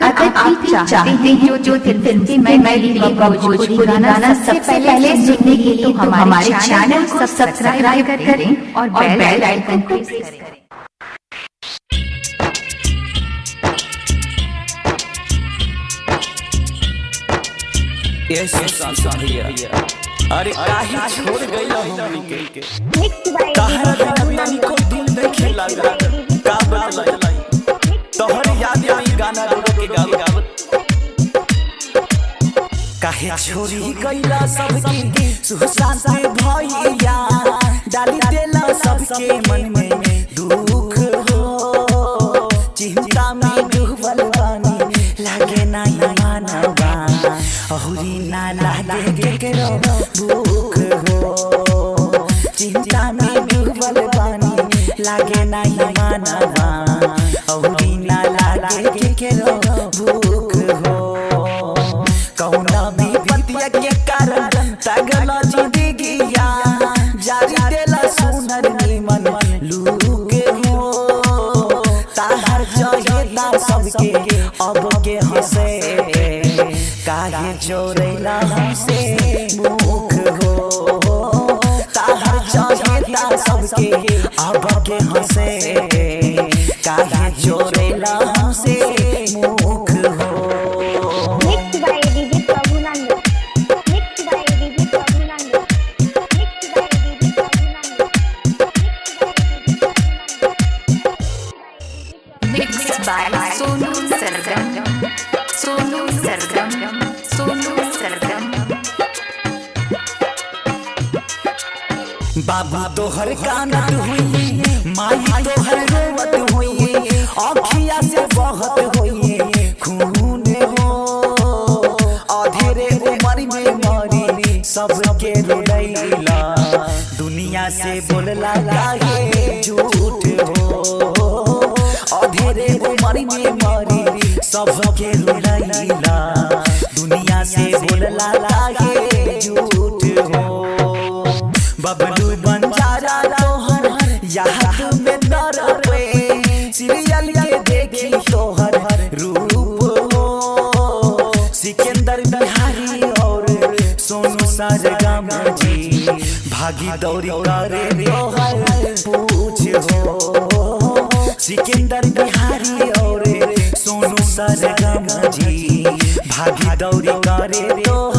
अगर आप भी चाहते हैं जो फिल्म के मैथिली व भोजपुरी गाना सबसे पहले सुनने के लिए तो हमारे चैनल को सब्सक्राइब करें और बेल आइकन को प्रेस करें। ये सुशांत भैया, अरे काहे छोड़ गइल हमनी के? काहे बिना तनिको दिल देखे लागल? का बतलाई तोहर याद आई गाना रो के गावत। काहे छोड़ी गइला सबके सुशांत भैया, डाली देला सबके मन में दुख हो। चिंता में डूबल बानी, लागे नहीं मानवा, अहुरी ना लागे केकरो भूख हो। चिंता में डूबल बानी, लागे नहीं मानवा, अहुरी ना लागे केकरो भूख हो। कौना भी पतिया के कारण तगल जिंदगिया, जारी देला सुनर निमन लूक हो। ताहर चहेता सबके अब के हंसे, काहे चोरैला हमसे मुख हो। ताहर चहेता सबके अब के हंसे, काहे चोरैला हमसे मुख हो। Mixed by DJ Prabhunand. Mixed by DJ Prabhunand. Mixed by DJ Prabhunand. Mixed by Sonu Sargam, Sonu Sargam, Sonu Sargam. बाबू तोहर कानत हुई, माई तोहर रोवत हुई, अखिया से बहत हुई खून हो। अधेरे उम्र में मरी सबके रुलैला, दुनिया से बोलला काहे झूठ हो। अधेरे उम्र में मरी सबके रुलैला, दुनिया से बोलला काहे झूठ हो। बबलू बंजारा तोहर याद में दरपे, सीरियल के देखी तोहर रूप हो। सिकंदर बिहारी और सोनू सरगम जी भागी दौड़ी करे तोहर पूछ हो। सिकंदर बिहारी और सोनू सरगम जी भागी दौड़ी करे तोहर